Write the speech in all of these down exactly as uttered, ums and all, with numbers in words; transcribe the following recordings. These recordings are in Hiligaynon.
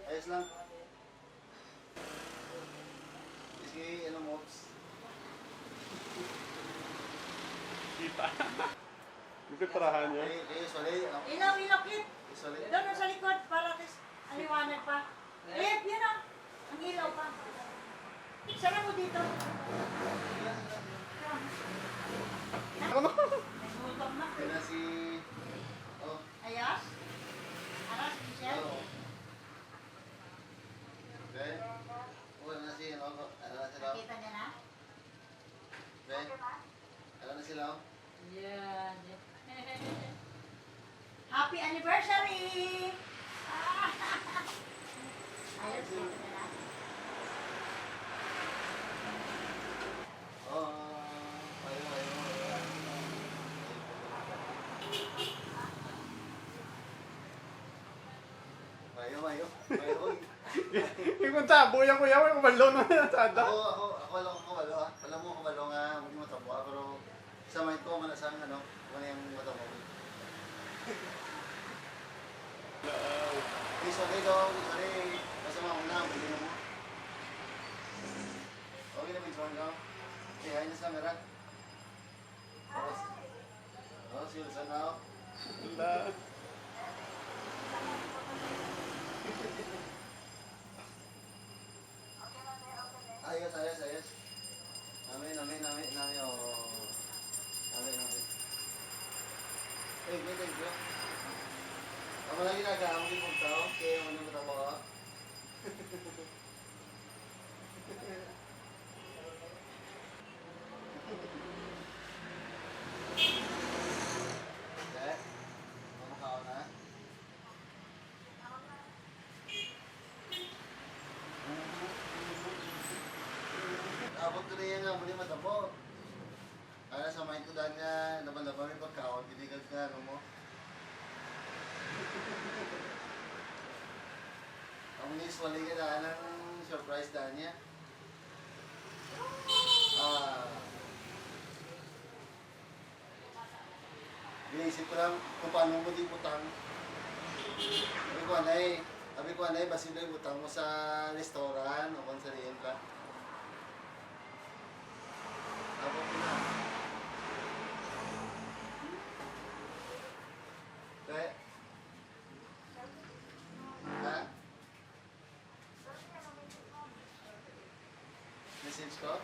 Ayos lang. Sige, ano, mops? Kita. Yung pinturahan niya. Ay, ay, sorry, ano? Ilaw, ilaw, Kit. Sorry. Doon sa likod para at least aliwanag pa. Kit, yun, ah. Ang ilaw pa. Sara mo dito. Ano? Nagutom na. Kaya si, oh. Ayos? Aras, Michelle? Oo. Okay. Wala na si, ano, ano na sila? Nakita niya na? Okay. Ano na sila? Yan. Happy anniversary! Ayos, nakita niya na. Oh, ayo, ayo. Mayo, mayo. Mayo. Yung kung tabo, yung kuya, yung kabalo na sa ada. Ako, ako, ako lang ang kabalo, ha. Alam mo, kabalo nga, hindi mo tabo, ha, pero sa mind ko, wala sa ano, wala yung matabo. Uy, sorry, dong. Sorry. Basta mauna, hindi na mo. Okay na, Pintuan, dong. Say hi na sa camera. Oh, si Wilson na, oh. Wala. Ayos, ayos, ayos. Nami, nami, nami, nami, oh. Nami, nami. Thank you, thank you. Ang mga ginagawa mo, di mo tao, kaya mo nang mataba. Sir, ano ka na? Abot ko na yan nga, muli matabo. Kaya sa mind ko daan nga, laban-laban may pagkaon, ginigal ka, ano mo? Ang miss, wali ka daan ang surprise daan niya. Ah. Ginaisip ko lang kung paano mo di butang. Sabi ko, "Anay, sabi ko, anay, basi na butang mo sa restaurant o kung sa diyan pa." Tapos na. Kaya, ha? Message ko?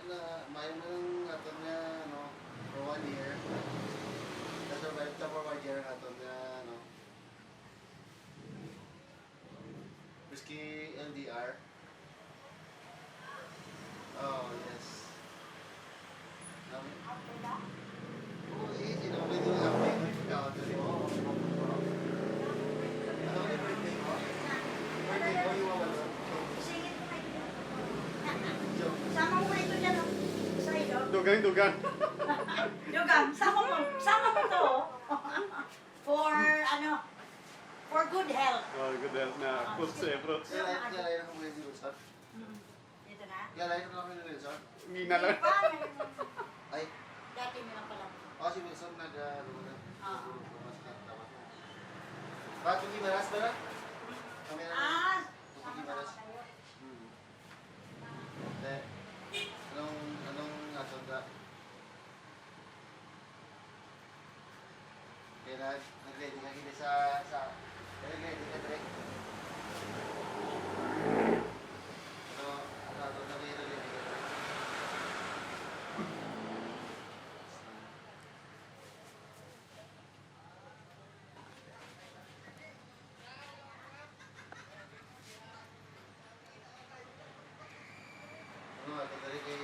Wala, maayo na lang aton nga, ano, for one year. Na-survive ta for one year ang aton nga, ano, Whiskey L D R. Oh, yes. Nami-, oh, easy na. Pwede mo lang, pwede mo ikaw, dali mo. Ano yung birthday mo? Birthday mo, yung wala. Joke. Sama mo ito dyan, oh. Sa iyo. Dugang, dugang. Dugang, sama mo. Sama mo to, oh. For, ano, for good health. Oh, good health na. Ah, fruits, sige. Eh, fruits. Kaya, kaya, kaya, kaya, kaya, kaya, kaya, Mm. Dito na? Kaya layo na kami ni Wilson. Hindi na lang. Hindi pa, may Ay. Dati mo lang pala. Oh, si Wilson nag, ah, ano na. Ah. Mas kat-, tapos na. Ba't yung Gimaras ba na? Kami na lang. Ah, Yung sama-sama Gimaras. Kayo. Hmm. Eh, anong, anong asunta? Kaya nag-, nag-ready ka gid sa, sa, nag-ready ka, Dre. Ano, ano, ano, nag-ready ka, Dre? Ano, ato dali kay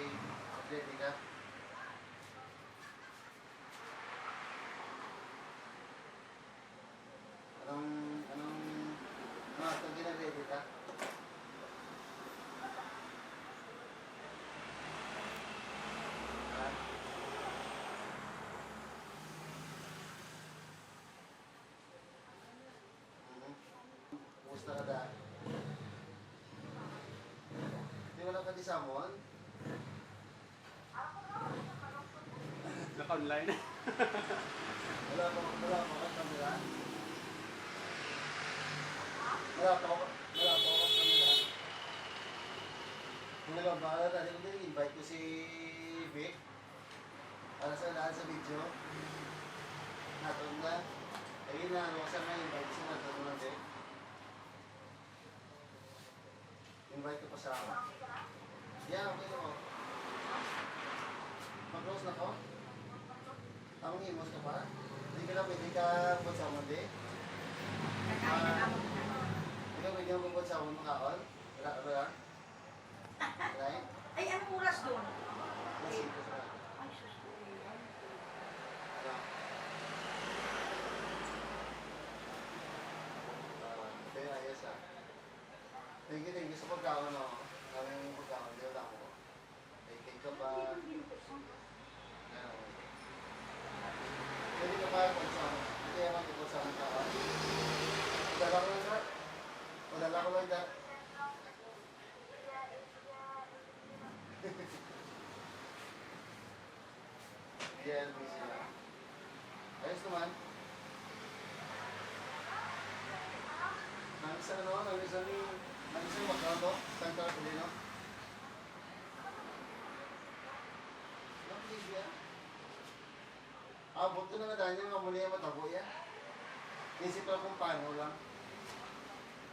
update ka? Anong, anong, ano, ato ginag-ready ka? Ha? Mhm. Kumusta ka da? Di wala ka di samon? Naka-online. Wala pa, wala pa ka kamera? Wala pa, wala pa ka kamera? Kung nagbabahala na, di ko din invite ko si Vic. Para sa lahat sa video. Natod na. Ayun na, ano, sa may invite sa natod na, eh. Invite ko pa sa ako. Yeah, okay na po. Mag-close na ko? Ang imos ka pa? Hindi ka lang pwede ka buot sa Monday? Nakain na ako. Hindi ka pwede ka buot sa Monday makaon? Wala, wala. Right? Ay, anong oras doon? Alas singko sa Ay, sus ko, eh. Ano? Ah, ito yung ayos, ah. Thank you, thank you sa pagkaon, no? Daming pagkaon, di lang ako. May cake ka pa. Ano? Ang tungkol sa mga tao. Padala ko lang, sir. Padala ko lang, sir. Yes, miss, yeah. Ayos naman. Nang isa, ano, nang isa ni, nang isa yung makro to, Santa Filipino. Nang Libya. Abot ko na nga tayo nga muli ang matabo ya. Isip lang kung paano lang.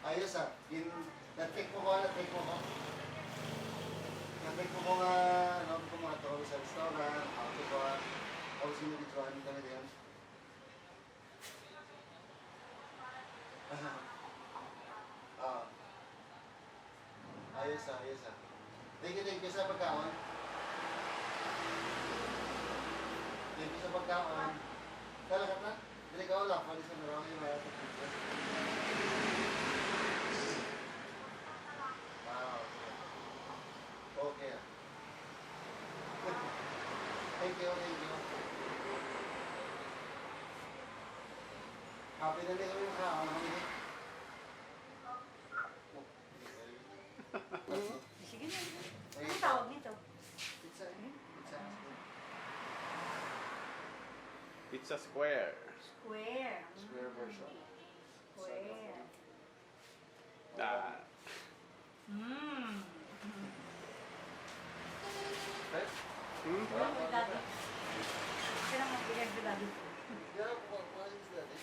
Ayos, ah. Gin-, na-trick mo ko, na-trick mo ko. Na-trick mo ko nga, ano, kung makatulog sa restaurant, auto ko, ah. Tapos yung nabidyohan kami din. Aha. Ah. Ayos, ah, ayos, ah. Thank you, thank you sa pagkaon. Thank you sa pagkaon. Talaga na? Dili ka wala pa sa marami yung mga pagkaon. Wow. Okay, ah. Thank you, thank you. Happy na din kami makaon. Sige na. Ano tawag nito? Pizza. Pizza. Pizza square. Square. Square version. Square. Ah. Mm. Eh? Hmm? Ano ang daddy? Kailangan mag-ilag si daddy. Yeah, kumain si daddy.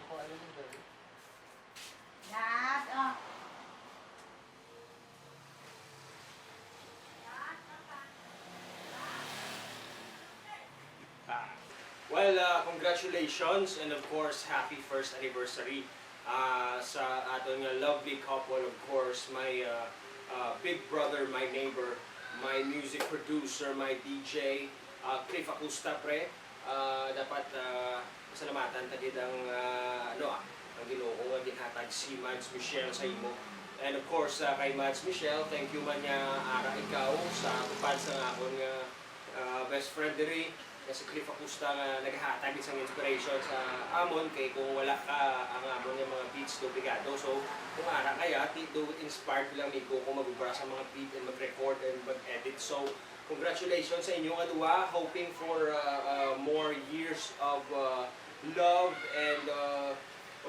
Kumain si daddy. Dad, oh. Ah. Well, uh, congratulations and of course, happy first anniversary, uh, sa aton nga lovely couple. Of course, my, uh, uh, big brother, my neighbor, my music producer, my D J, uh, Cliff Acusta, pre. Ah, dapat, ah, pasalamatan ta gid ang, ah, ano, ah, ang Ginoo nga ginhatag si Mads Michelle sa imo. And of course, ah, kay Mads Michelle, thank you man nga ara ikaw sa tupad sang akon nga, ah, best friend diri, nga si Cliff Acusta, nga nagahatag gid sang inspiration sa amon, kay kung wala ka, ang amon nga mga beats do pigado. So, kung ara kaya, ti-, do inspired lang mi ko kung mag-ubra sa mga beat and mag-record and mag-edit. So, congratulations sa inyo nga duha. Hoping for, uh, uh, more years of, uh, love and, uh,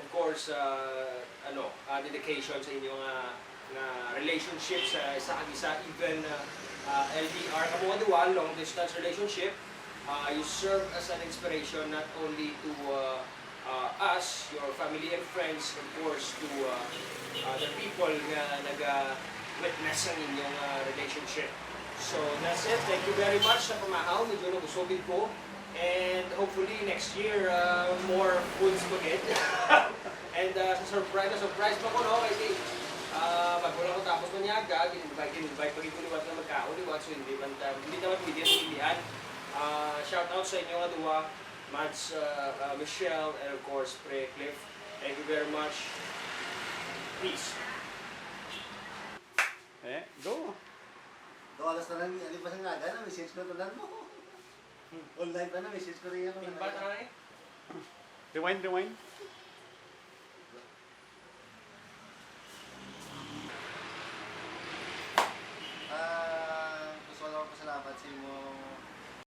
of course, uh, ano, uh, dedication sa inyo nga, nga relationship sa isa kag isa, even, uh, uh, L D R kamo nga duha, long distance relationship. Uh, you serve as an inspiration not only to, uh, uh, us, your family and friends, of course, to, uh, uh, the people nga naga-witness ang inyong, uh, relationship. So, that's it. Thank you very much sa pamahaw. Medyo nabusog gid ko. And hopefully, next year, uh, more foods pa gid. And, uh, sa surprise, na surprise pa ko, no? Kasi, uh, bago lang ko tapos manyaga, gin-invite, gin-invite pa gid ko liwat nga magkaon, liwat. So, hindi man ta-, hindi naman pwede ang hindi. Uh, shout out sa inyo nga duha. Mads, uh, uh, Michelle, and of course, Pre Cliff. Thank you very much. Peace. Eh, go. Daw alas na lang, ali pa sa nga, na message ko to lang mo. Online pa na, message ko rin ako. Invite na eh. Rewind, rewind. Ah, gusto ko lang pasalamat sa imo.